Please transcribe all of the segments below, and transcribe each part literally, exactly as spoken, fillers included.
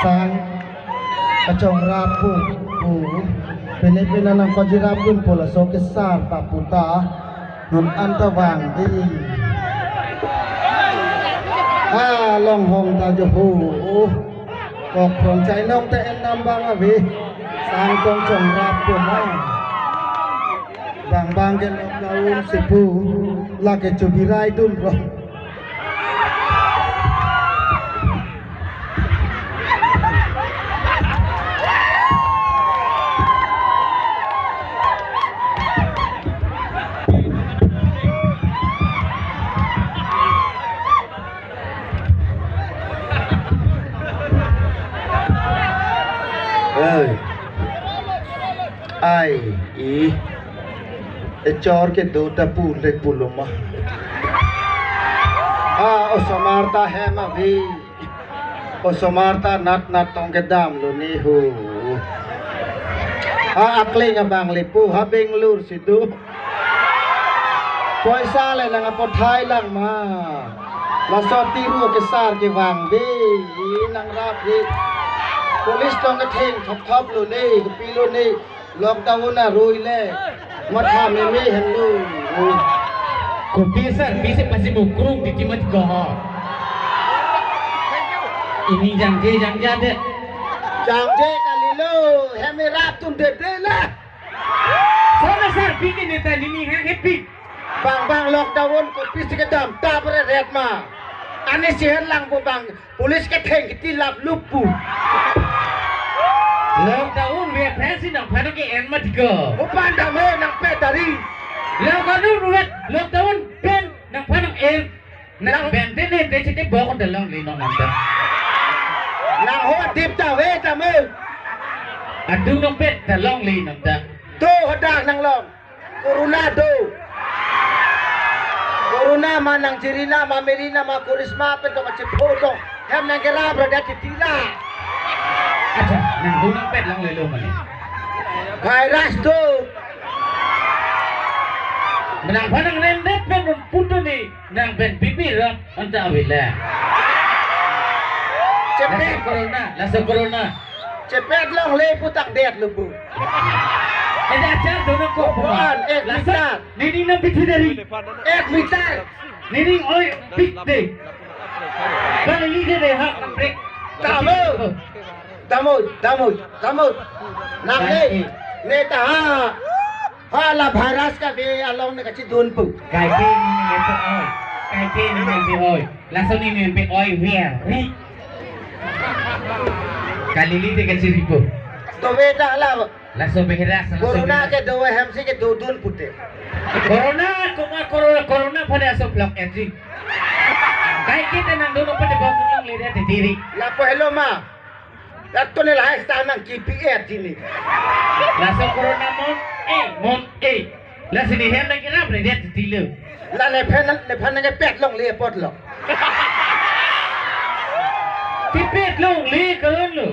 Sang kachongrap pu, pu, pine pine nangkachirap dun pu laso kesar ta puta, non anta vangdi. Ah, longhong ta jo ho. Kok rong chainong ta en nam bang ave. Sang tong chongrap pu na. Bang bang ke lockdown si pu. Lake chubirai dun rong. Oi. Ai, i. Echor kedo ta pu le pulo ma. Ah, osomar ta hem ave. Osomar ta nat nat tong kedam lo ni ho. Ha akling abang le pu ha Bangalore si do. Poisa le nang apothai lang ma. Laso tiru kesar kevangdi nangrap di. Police tong ketheng thop thop lo ni, kepi lo ni. Lockdown arui le. Matha meme henlo. Kopi sar, pisi pasi mukrung di kimat ko. Ini jangje jangja de. Jangje kalilo, hem irap atum dede la. Sona sar, piki neta nini hang happy. Bang bang lockdown kopi si kedam ta bre ret ma. Ani si hen lang bo bang. Police ketheng kiti lap lup pu. Lockdown ve phen si nangphan ke-en ma tiko. Mo pan dam he nangpet dari. Lockdown ve, lockdown pen nangphan en. Nang ben te ne te chite bok ta longle non nang ta. Nang ho dip ta ve ta me. Adung nangpet ta longle non ta. To hadak nang long. Corona do. Corona ma nang jirina ma merina ma kurisma pen to kachipho to. Hem nang kera brother titila. Acha, nang dunang pet lang lelo mane. Virus do. Menang panang rendet pen putu ni nang pen pipi ram anta avila. Cepet. Laso corona, laso corona. Cepet longle putang det lubu. Eda ajar dono ko. Bukan, ek meter. Nini nang bithi dari. Ek meter. Nini oi pik de. Kali ni de ha kaprek. Tamu. Tamu, tamu, tamu. Nang ne. Ne ta ha. Hala virus kave along ne kachidun pu. Kaike nini ne pe oi. Kaike nini ne pe oi. Laso nini ne pe oi ver. Ri. Kalili te kachiripo. To ve ta hala. Laso behera, laso corona behera. Ke do hem si ke dodun pute. Corona, koma corona, corona pada so block entry. Kaike ta nang dono pada bok nang lere te diri. Lapu hello ma. Lato ne lahai sta nang kipi er dini. Laso corona mon, eh, mon, eh. Lasi ni hem nang kirap re det tilo. La ne phen ne phan nang pet longle apot lo. Ti pet longle karon lo.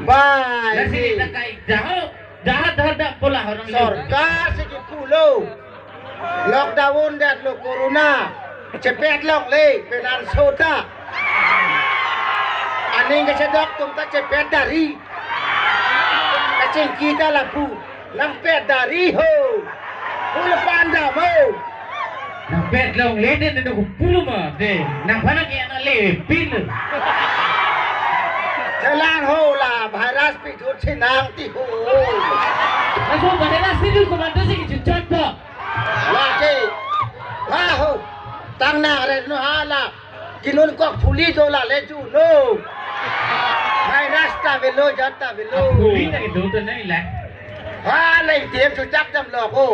Bai. Lasi ni ta kai jaho, jahat jahat dak pola orang lo. Sorkar si kipulo. Lockdown det lo corona. Chepet longle penan sota. Aning kachedok atum ta chepet dari. Kachingki ta lapu. Nang pet dari ho. Pula panda mo. Nang pet longle de nang ko pulu ma de. Nang phan ke ana le pin. Jalan ho la virus pi jut sinang ti ho. Aku pada nasi dulu komandan si kejut-jut po. Lake. Ha ho. Tang na re no hala. Kinun kok phuli do la le ju no. Virus ta velo jat ta velo. Phuli ta do to nai la. Ha le tem chu chak jam lo ko.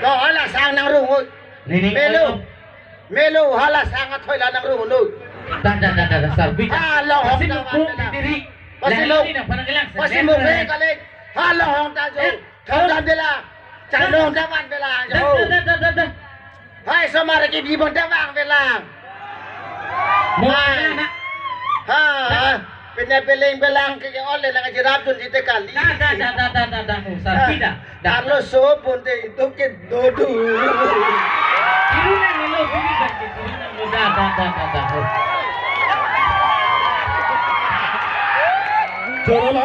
To hala sang nang rung oi. Nini melo. Melo hala sang athoi la nang rung no. Da da da da da sar bi. Ha lo hong ta van dela. Pasi mo. Pasi mo re kale. Ha lo hong ta jo. Thong jam dela. Chang long jam van dela. Jo. Da da da da da. Hai, somar ke bi bang dawang belang. Mo hai. Anak. Ha. Pine beling belang ke ke ole lang jirap dun di te kali. Da da da da da da da. Oh, sar pida. Da. Arlo so pun te itu ke dodu. Iru na melo bini bang ke iru na melo da da da da da. Oh. Choro lo.